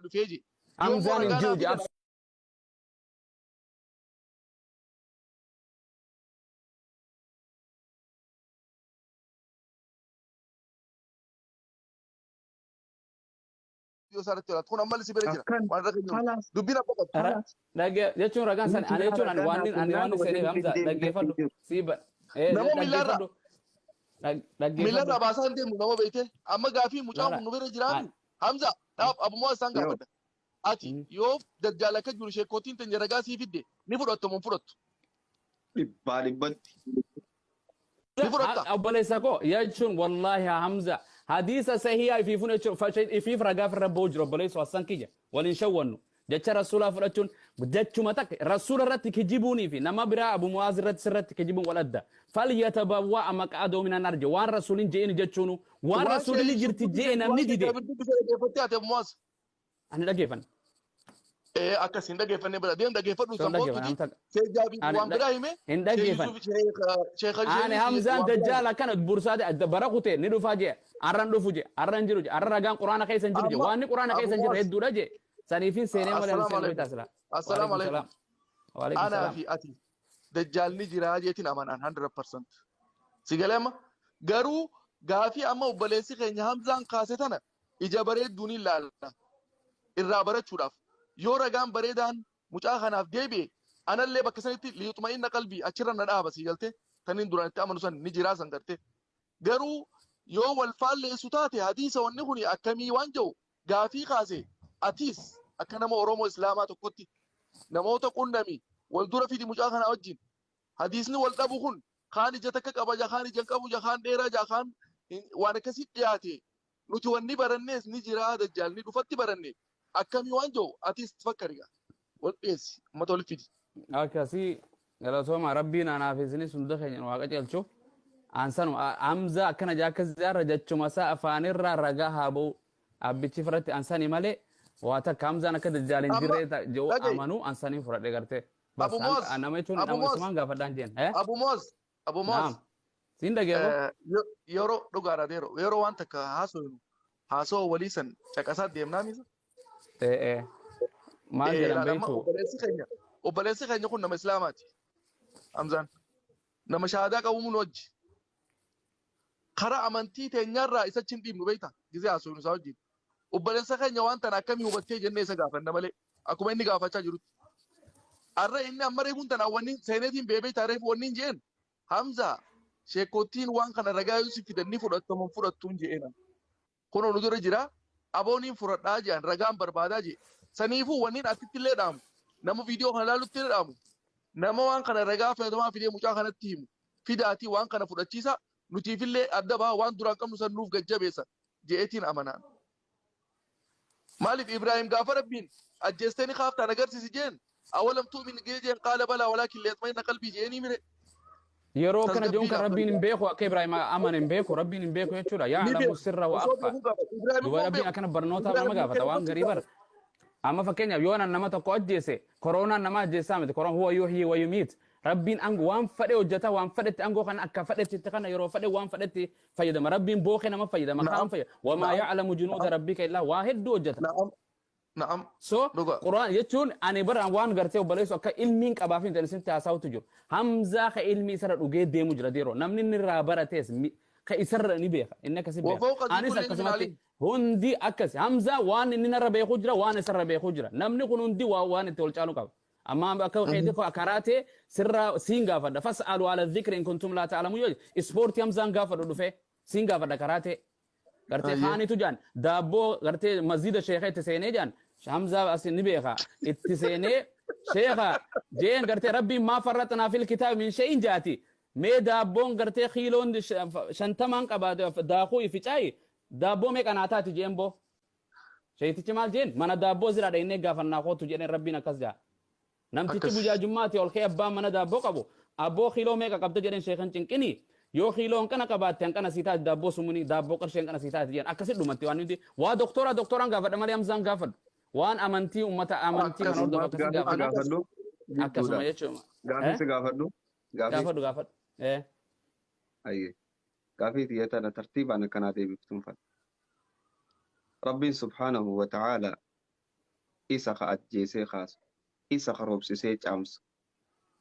dhufee je. Yoo immoo Hamzaan hin ragaa jiru naa je fidan yoo isaa irratti jiraatu kun ammallee si bira jira Akkan waan irra keenya kalaas dubbiin abba qabdu. kalaas Jechuun ragaan san nuti ani jechuun ani ragaa waan naa ani waan kennaan seeneef waliin Hamza hin deemne dhaggeeffadhu hin jiru. sii ba Nama miilarraa dhaggeeffadhu dhaggeeffadhu miilarraa baasaa hin deemnu nama beekte amma gaafii mucaan lala kun nu bira jiraatu Hamza dhaab abummoo isaan Yoo gaafadha. Ati yoo dajjaal akka jiru sheekootiin teenya ragaa sii fidde ni fudhattu moo hin fudhattu? Dhibbaa dhibbatti. Ni fudhatta? Obboleessa koo jechuun wallaahi Hamza hadiisa sahihaa ifiifun jechuun ifiif ragaa firra ba'u jiru obboleessa Hassan kiyya waliin shawwannu jecha rasuulaa fudhachuun jechuma takka rasuula irratti kijibuunii fi nama biraa Abu Mu'aaz irratti sirratti kijibuun wal adda falyatabawwa'a maq'adahu minan nar je waan rasuulin je'in jechuunu waan Waan rasuulli sheekh jirti Yusuf je'e dubbise namni waan sheekh dide Jaabir dubbise dhaggeeffattee ati Abu Mu'aaz. Ani dhaggeeffanne. Ee akkas hin dhaggeeffanne bira deem dhaggeeffadhu Sun san dhaggeeffanne kootuti amta Sheekh Jaabir ani waan biraa hime hin Sheekh dhaggeeffanne. Yusuf Sheekh Sheekh Ani Sheekh Hamzaan waan biraa hime. dajjaal akkana bursaate adda bara kutee ni dhufaa jee arran dhufu jee arran jiru jee arra ragaan quraana keessa hin jiru jee Amma waan inni quraana Abu keessa hin jirre Mu'aaz hedduudha jee saniifin seenee malee ani assalaamu seenuu alaikum bitaa sila. assalaamu Waalaikum alaikum salaam. Waalaikum anaa salaam. fi ati dajjaalni jiraa jeetiin amanaan 100% si galee amma garuu gaafii amma obboleessi keenya Hamzaan kaase tana ija bareedduun ilaalla irraa barachuudhaaf yoo ragaan bareedaan mucaa kanaaf deebi'e anallee bakka sanitti liyuxma'inna qalbii achirra na dhaaba sii galtee taniin duraan itti amanu san ni jiraa san gartee garuu yoo wal faalleessu taate hadiisa wanni kuni akkamii waan jedhu gaafii kaase atiis akka nama Oromoo Islaamaa tokkotti namoota qunnami wal dura fidi mucaa kanaa wajjin hadiisni wal dhabu kun kaan ija takka qaba ja kaan ija hin qabu ja kaan dheeraa ja kaan waan akkasii dhiyaate nuti wanni barannees ni jiraa dajjaal ni dhufatti baranne akkamii waan jiru atis fakkari gaa wal dhiyeessi ummata walitti fidi. Akkasii galatooma rabbiin anaaf isinis hunda keenya nu haa qajeelchu. Aansanu Hamza akkana jaa akkas jaarra jechuma isaa afaanirraa ragaa haa ba'u abbichi irratti ansani malee waa takka Hamzaan akka dajjaal hin Amma jirree jedhu dhaga'i amanuu ansanii fudhadhe gartee. Bas Abu Muaz nama jechuun Abu nama Muaz isumaan gaafadhaan jeen. Eh? Abu Muaz Abu Muaz Naam. Siin dhageeffo. Yeroo dhugaadha yeroo yeroo waan takka haasofnu haasawaa walii san caqasaa deemnaa misa. Eh eh. Maal jedhan Ilaali amma beektu? obboleessi keenya kun nama Islaamaati. Hamzaan nama shahaadaa qabu mun wajji. Karaa amantii teenyaarraa isa achi hin dhiibnu beekta gizee haasofnu isaa wajjin. Obboleessa keenya waan tana akkamii hubattee jennee isa gaafanna malee akkuma inni gaafachaa jirutti. Arra inni amma reefuun tana wanni seeneetiin beebeeta reefu wanni hin jeen Hamza sheekottiin waan kana ragaa yoo si fidan ni fudhattamu fudhattuun je'een. Kunoo nu dura jira abooniin fudhadhaa jedhan ragaan barbaadaa jedhe. Saniifuu wanniin asitti illee dhaamu nama viidiyoo kana ilaalutti illee dhaamu nama waan kana ragaa filatamaa fidee mucaa kanatti himu fidaatii waan kana fudhachiisa nutiifillee adda baha waan duraan qabnu san nuuf gajjabeessa je'eetiin amanaan. Maaliif Ibraahim gaafa Rabbiin ajjeestee ni kaaftaan agarsiisi jeen awalam tu'min gee jeen qaala balaa walaakin liyatma'inna qalbii je'eenii mire. Yeroo kana jechuun kan Tasgabbiidhaaf Rabbiin hin beeku akka Ibraahim amane hin beeku Rabbiin hin beeku jechuudha. Ni Ya'lamu beeku. sirra wa Osoo akhfa. beekuu qaba. Ibraahim Duuba immoo Rabbiin beeku. akkana barnootaaf nama Ibraahim gaafata waan garii bara. Amma fakkeenyaaf yoo nan nama tokko ajjeese koronaan nama ajjeessaa miti koronaan huwa yuhyi wa yumiit. Rabbiin angoo waan fadhe hojjeta waan fadhetti angoo kana akka fadhetti itti kana yeroo fadhe waan fadhetti fayyadama. Rabbiin bookee nama fayyadama kaan fayyada. Wamaa ya'lamu junuuda rabbika illaa waa hedduu hojjeta. Na'am. Na'am. So Dhuga. Qur'aan jechuun ani bara waan gartee obboleessu akka ilmiin qabaaf hin ta'in isinitti haasa'utu jiru. Hamzaa ka ilmi isarra dhugee deemu jira yeroo namni inni irraa baratees ka isarra ni beeka inni akkasi Wa beeka. fawqa dhi Anis kulli ilmin akkasumatti alim. hundi akkasi Hamzaa waan inni narra beeku jira waan isarra beeku jira. Namni kun hundi waan itti ol caalu qaba. Amma akka keetii karaa ta'e sirraa siin gaafadha. Fas'alu ala dhikri in kuntum laa ta'lamu yoo ispoortii Hamzaan gaafadhu dhufee siin gaafadha karaa ta'e. Gartee kaanitu jaan daabboo gartee masjida sheekha itti seenee jaan Hamzaa as ni beeka itti seenee sheekha jeen gartee rabbiin maa farraxnaa fil kitaabi min shay'in jaati mee daabboon gartee kiiloon 50n qaba daakuu ifi caayi daabboo meeqa naa taati jeen boo sheeytichi maal jeen mana daabboo ziraa dhaynee gaafannaa kootu jedheen rabbiin akkas jaa Namtichi Akkas. guyyaa jummaati ol ka'ee abbaan mana daabboo qabu abboo kiiloo meeqa qabda jedheen sheekan cinqini yoo kiiloo hanqana qabaatte hanqana sii taati daabboo sumuni daabboo qarshii hanqana sii taati jedhan akkasi dhumatti waan nuti waa doktora doktoraan gaafadha malee Hamzaan gaafadhu waan amantii ummata amantii Akkas. kana hordofu akkasi Gaafii si gaafadha gaafadhu. akkasuma Jidduudha. jechuudha. Gaafii Eh? si gaafadhu. Gaafii. Gaafadhu gaafadhu. Eh. Ayyee. Gaafii tiyya tana tartiibaan akkanaa deebiftuun fadha. Rabbiin subhaanahu wa ta'aalaa Isa ka ajjeesee kaasu. Isa ka roobsisee caamsu.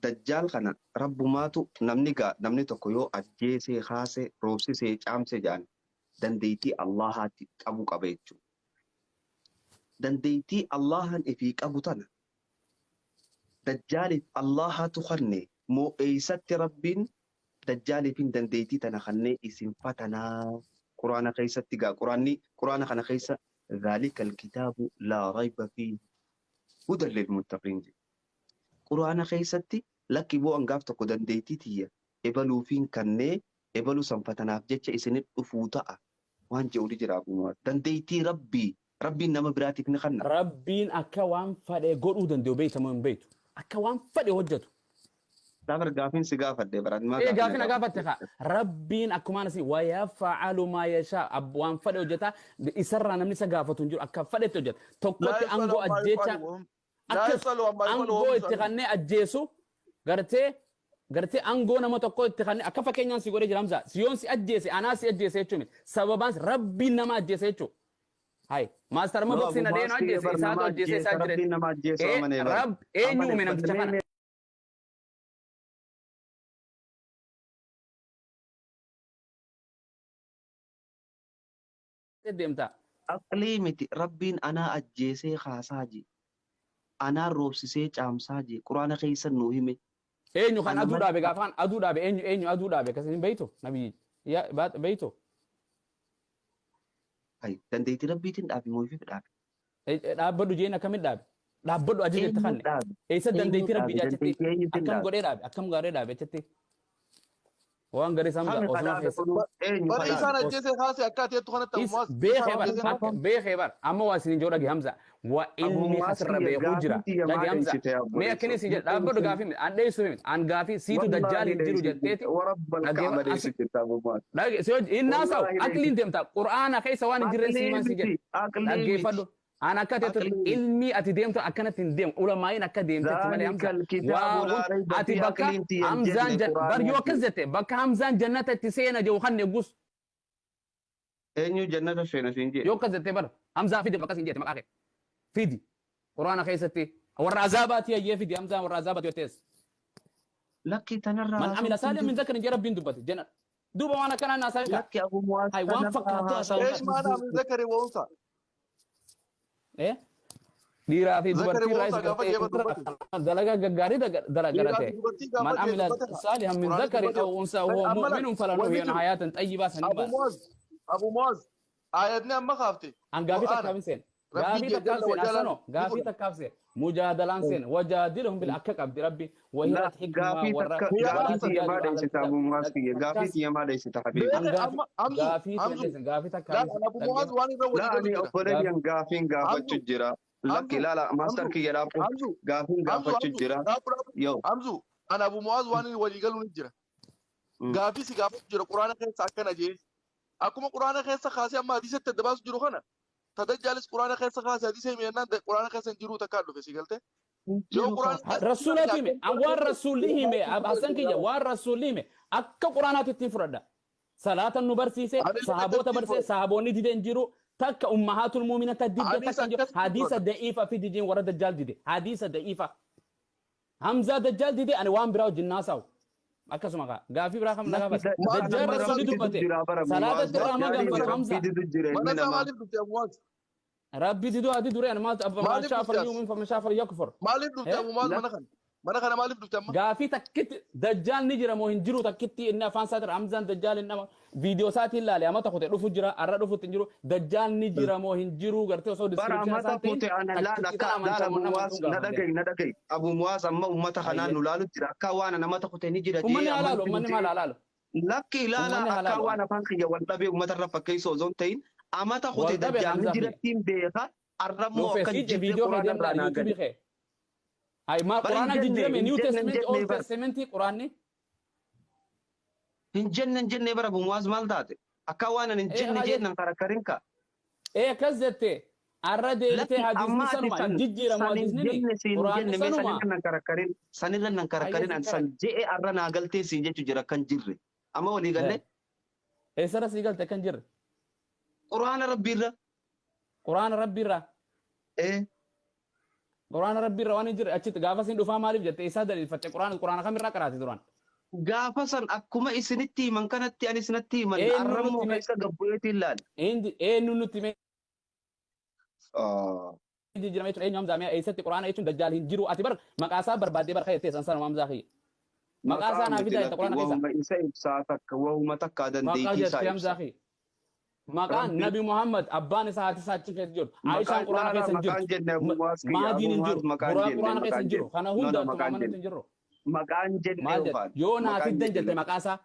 Dajjaal kana Rabbumaatu namni gaa namni tokko yoo ajjeesee kaase roobsisee caamse jedhan dandeeytii Allaahaatti qabu qaba jechuudha. Dandeeytii Allaahaan ifii qabu tana Dajjaaliif Allaahaatu kanne moo eeysatti Rabbiin Dajjaaliifin dandeeytii tana kannee isin fatanaa Quraana keeysatti gaa Quraanni Quraana kana keeysa Dhaalikal kitaabu laa rayba fiihi hudan lilmuttaqiin jedhe. Qur'aana keessatti lakki boo an gaaf tokko dandeeytii tiyya ebaluufiin kannee ebalu san fatanaaf jecha isinit dhufuu ta'a waan je'u ni jira Abuu Mu'aaz. Dandeeytii Rabbii Rabbiin nama biraatiif ni kanna. Rabbiin akka waan fadhe godhuu danda'u beeyta moo hin beeytu? Akka waan fadhe hojjatu. Bar gaafiin si gaafadhe bar ati maa Ee gaafii na gaafii na gaafatte gaafatte? kaa. Rabbiin akkumaan asii wayafa'alu maa yashaa waan fadhe hojjata isarraa namni isa gaafatu hin jiru akka fadhetti hojjata. Laa Tokkotti yus'alu aangoo ammaa ajjeechaa yaf'alu wahum laa akkas yus'alu ammaa yaf'alu aangoo wahum itti yus'aluun. kannee ajjeesu gartee gartee aangoo nama tokko itti kannee akka fakkeenyaan si godhee jira Hamza si yoon si ajjeese anaa si ajjeese jechuu miti sababaan rabbiin nama ajjeese jechuu hay maastar amma No boksiin Abu adeenu Mu'aaz kiyya ajjeese bar isaatu nama ajjeese ajjeesa isaa jire Rabbiin nama ajjeesu ee amanee bar. rab eenyu Amane uume bar namticha mee kana mee deemta Aqlii miti Rabbiin anaa ajjeesee kaasaa jee. Anaan roobsisee caamsaa jee. Qur'aana keessa nuu hime. Eenyu kan Ana aduu malee dhaabe gaafa kan aduu dhaabe eenyu eenyu aduu dhaabe akkasii hin beeytu nabiyyi yaa beeytu Hay dandeettii Rabbiitiin dhaabe moo ifiif dhaabe? Dhaabbadhu jeen akkamiin dhaabe dhaabbadhu ajaja itti Eenyu kanne dhaabe? eessa Eenyu dandeettii rabbii dhaabe? jaachetti Dandeettii eenyutiin akkam dhaabe? godhee dhaabe akkam godhee dhaabe achitti waan garii samza Kami ka osuma dhaabe keessa kunuu? Eenyu ka Bari dhaabe? isaan ajjeesee kaase akka ati jettu kanatti Abu is Mu'aaz isaan beekee bar ajjeesee akka beekee bar amma waa isin ijoo dhage Hamza wa Abu ilmi Mu'aaz kasirra kiyya beekuu jira gaafii tiyya dhage maa Hamza dheeysite yaa mee akkini obboleessoo? si jedha dhaabbadhu Dheeysin. gaafii miti an dheessu miti an gaafii siitu dajjaal Wallaahi hin jiru dheeysi jetteeti jirta. Warabbal dhage ka'aba bar dheeysi asi jirta Abu Mu'aaz. dhage si hojii inni haasawu Wallaahi dheeysi. aqliin deemta qur'aana keessa waan hin jirreen Aqlii siimaan si jedhe miti. Aqlii miti. dhaggeeffadhu An akka teettu Aqlii miti. ilmii ati deemtu akkanatti hin deemu. Ulamaa'iin akka deemtetti malee Hamza. Zaalikal kitaabu Waa laa hun rayba ati fiihi bakka aqliin tiyya hin Hamzaan jenne bar Qur'aanaa yoo akkas jee. jette bakka Hamzaan jannata itti seena jedhu kan eeggus Eenyu jannata seena siin jee? yoo akkas jette bar Hamzaa fidi bakka siin jette maqaa kee fidi Qur'aana keessatti warra azaabaati hayyee fidi Hamzaan warra azaabaati yoo ta'es. Lakki tanarraa Man amila haasoftu hin saalihan min jirtu. zakarin jee Rabbiin dubbate jenna. Duuba waan akkanaa naasaa hin kaa. Lakki Abu Mu'aaz Hay waan tanarraa fakkaattuu haasawuu haasawuu Eesh hin maanaa min jirtu. zakari wa unsa. Eh? Dhiiraa fi Zakari dubartii wa irraa unsa isa gaafa gartee jeeba dubbate. dalagaa gaggaarii Dhiiraa fi dalagarate. dubartii Man gaafa jee amila dubbate haa. saalihan min Quraanni zakarin dubbate. aw unsaa huwa Amma laal mu'minun wanni falanuhyiyannahu jiru hayaatan xayyibaa saniin Abu baana. Mu'az Abu Mu'az aayatni amma kaafte An gaafii Qur'aana takkaaf hin seene. Rabbii Gaafii jee takkaaf jalla seene wa jalaan Asano ni gaafii fudhata. takkaaf seene. Mujaadalaan seene. Wajaadilhum bil akka qabdi Rabbi. La Wahirat hikmaa gaafii warra takka Guyyaa gaafii walaa gaafsan. tiyya tujaadilu maa ahlal dheessita kitaab. Abu Mu'aaz kiyya gaafii Takkaas tiyya maa dheessita habiibi. an Beeke gaafii amma Hamzu gaafii tiyya Hamzu dheessin gaafii takkaaf laal hin an Abu Mu'az dhaggeeffadhu. waan irra La walii galu ani jira. Gaafii obboleeyyan gaafiin Hamzu gaafachu jira. Lakki Hamzu ilaala maastar Hamzu kiyya dhaabbu Hamzu gaafiin Hamzu gaafachu Hamzu jira. dhaabu dhaabu Yoo. Hamzu an Abu Mu'az waan inni walii galu ni jira. Gaafii si gaafatu jira Quraana keessa akkana jee. Akkuma Quraana keessa kaasee amma hadiisatti adda baasu jiru kana tadajjaalis Quraana keessa kaasee hadiisa hime jennaan Quraana keessa hin jiruu takkaa dhufe si galte. Hin Yoo jiru Quraana kaa. keessa Rasuulatu hime. akkam An waan rasuulli hime Hassan kiyya waan rasuulli hime akka quraanaatti ittiin fudhadha. Salaata nu barsiise, Ani sahaboota akkasitti barsiise, fudhadha. sahaboonni dide hin jiru. Takka ummahaatul muuminata didde Anis takka hin jiru. akkasitti Hadiisa fudhadha. da'iifa fi didiin warra dajjaal dide. Hadiisa da'iifa. Hamzaa dajjaal dide ani waan biraa wajjin naasawu. Akkasuma kaa gaafii biraa kam na Lakki gaafate. Maal Dajjaal mana rasuulli rabbi didu dubbate. jira bara Abu Salaata Mu'aaz itti irraa dajjaaliin maganfatu rabbi Hamza. didu jira ilmi Mana isaa namaa. maaliif dhufte Abu Mu'az? Rabbi diduu ati dureen maaltu abba man Maaliif shaa dhufte as? falyu'min faman shaa falyakfur. Maaliif dhufte Eh? Abu Mu'az Lakki mana kana? Mana kana maaliif dhufte amma? Gaafii takkitti dajjaal ni jira moo hin jiru takkitti inni afaan isaatiin Hamzaan dajjaal hin nama viidiyoo isaatiin ilaale amata kute dhufu jira arra dhufutti hin jiru dajjaal ni jira moo hin jiru gartee osoo Bara description amata isaan ta'in kute ana laala takkitti akka tan laala amantaa Abu moo nama Mu'aaz tun na gaafadhe. dhagahi na dhagahi. Abu Mu'aaz amma ummata kanaan Hayyee. nu laalu jira akka waan ana amata kute ni jira Ummanni jee haa laalu amanti ummanni nutee maal haa laalu lakki ilaala ummanni haa akka laalu waan afaan kiyya wal dhabee ummata irra fakkeessu osoo hin ta'in amata kute wal dhabe dajjaal ni Hamzaa fi jirattiin beeka arrammoo dhufee akka hin si jirre viidiyoo kee quraana deemna irraa naa yuutuubii gale. kee. Hay maal Bara hin quraana jenne jijjiirame hin New jenne hin Testament jenne Old bara Testament quraanni hin jenne hin jenne bara Abu Mu'aaz maal taate akka waan ani hin ee jenne haye jeennan karakkarin ka. ee akkas jette arra deebitee Lakki hadiisni amma ati sanuma hin san jijjiiramu san hin hadiisni ni jenne siin hin quraanni jenne mee sanuma sanirra nan karakkarin sanirra nan hayyee karakkarin sin an san karak je'e arra naa galtee siin jechu jira kan jirre amma walii galle eessarra sii galte akkan jirre quraana rabbiirra quraana rabbiirraa ee Quraana Rabbii irra waan hin jirre achitti gaafa isin dhufaa maaliif jette isaa daliilfatte quraana kamirraa qaraate duraan? Gaafa san akkuma isinitti himan kanatti ani isinatti himan Eenyu arrammoo nutti hime? keessa gabbu'eetiin laala. Eenyu nutti hime? Ah. Jijjiirame jechuun eenyu Hamzaa mi'a eessatti quraana jechuun dajjaal hin jiru ati bar maqaa isaa barbaaddee bar kayyatee san sanuma Hamzaa kiyya. Maqaa isaa Maqaa naa miti fidaa jetta lakki quraana keessa. wahuma isa ibsaa takka wahuma takka Maqaa dandeettii isaa jettee Hamzaa ibsa. kiyya. Maqaan Rabbi Nabi Muhammad abbaan isaa haati isaa achi keessa jiru. Aishaan maqaan quraana laalaa keessa hin maqaan jirtu. jenne Abu Muwaaz kiyya Abu Maadiin hin Muwaaz jiru. maqaan Buraa jenne quraana keessa maqaan hin jiru. jenne Kana no hunda no attuma maqaan amanutti jenne hin jirru. maqaan jenne Maal jette? ufaan Yoo naa maqaan fiddan jenne jette lakki maqaa isaa.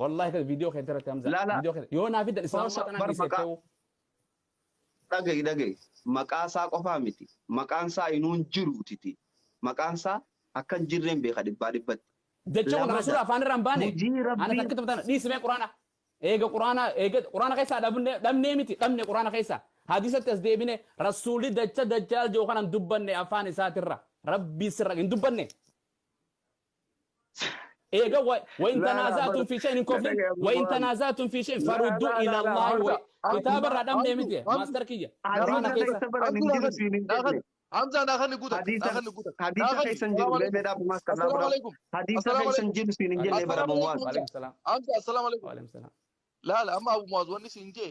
Wallahi kan viidiyoo keessa irratti Hamza. laalaa Viidiyoo keessa. Yoo naa fiddan islaamummaa hoosa tanaan bar dhiisee maqaa ta'uu. dhaga'i dhaga'i maqaa isaa qofaa miti maqaan isaa inuun jiruutiti maqaan isaa akka hin jirreen beeka dhibbaa dhibbatti Jecha kun lamada rasuula afaan irraa hin baane. hojii Ana rabbiin takka taphatan dhiisime quraana. Eega quraana eega quraana keessaa dhabne dhabnee miti dhabne quraana keessaa. Hadiisatti as deebine rasuulli dacha dajjaal jiru kanan dubbanne afaan isaatirra. Rabbii sirra hin dubbanne. Eega wa in laa laa bar tanaaza'tum fi shay'in hin koflin dhaga'i Abu wa in Muwaaz tanaaza'tum fi shay'in laa faruddu laa ila laa laa Allahi wa horda kitaaba irraa dhabnee Hamzu, miti Hamzu, maaster kiyya quraana hadiisa keessa. keessa baran hin jiru siin hin jenne Hamza naa kan guuta, naa hadiisa kan guuta. Naa hadiisa kan, keessa hin jiru salaamu mee alaikum. mee dhaabu maas kan Assalaamu dhaabu alaikum. hadiisa Assalaamu keessa hin alaikum. jiru siin hin jenne bara Assalaamu Abu Muwaaz alaikum. Waalaikum salaam. Hamza, assalaamu alaikum. Waalaikum salaam. Laala amma Abu Muaz wanni siin jee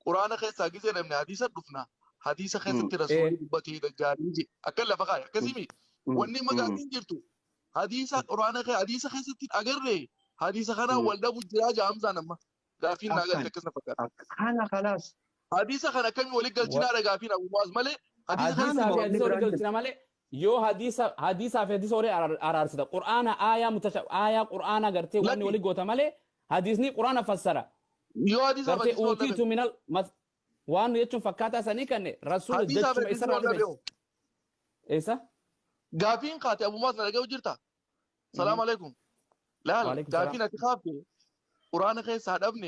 quraana keessaa gisee dhabne hadiisa dhufna. Hadiisa keessatti rasuulli dubbatee dajjaalii jee akka lafa kaa'e akkasii mi wanni magaatiin jirtu hadiisa quraana kee hadiisa keessatti hin agarre hadiisa kanaan wal dhabu jiraa jaa Hamzaan amma gaafiin naa galte Akkan akkas na fakkaata. kana kalaas Hadiisa kana akkamii walitti galchinaadha gaafiin Abu Muaz malee hadiisa Hadiisaa keessatti fi wanni hadiisa walii biraan galchina malee yoo hadiisa hadiisaa fi hadiisa walii araarsita qur'aana aayaa mutasha aayaa qur'aana gartee wanni Lakki. walii goota malee hadiisni qur'aana fassara Yoo hadiisa fi gartee hadiisni wal dhabe uutiitu minal waan jechuun fakkaataa sanii kanne rasuula hadiisaa fi jechuma hadiisni isarraa wal dhabe dhufe hoo. eessa Gaafiin kaate Abu Muaz na dhaga'u jirta. Salaamu alaikum. Laal Waalaikum salaam. gaafiin ati kaafte quraana keessaa dhabne.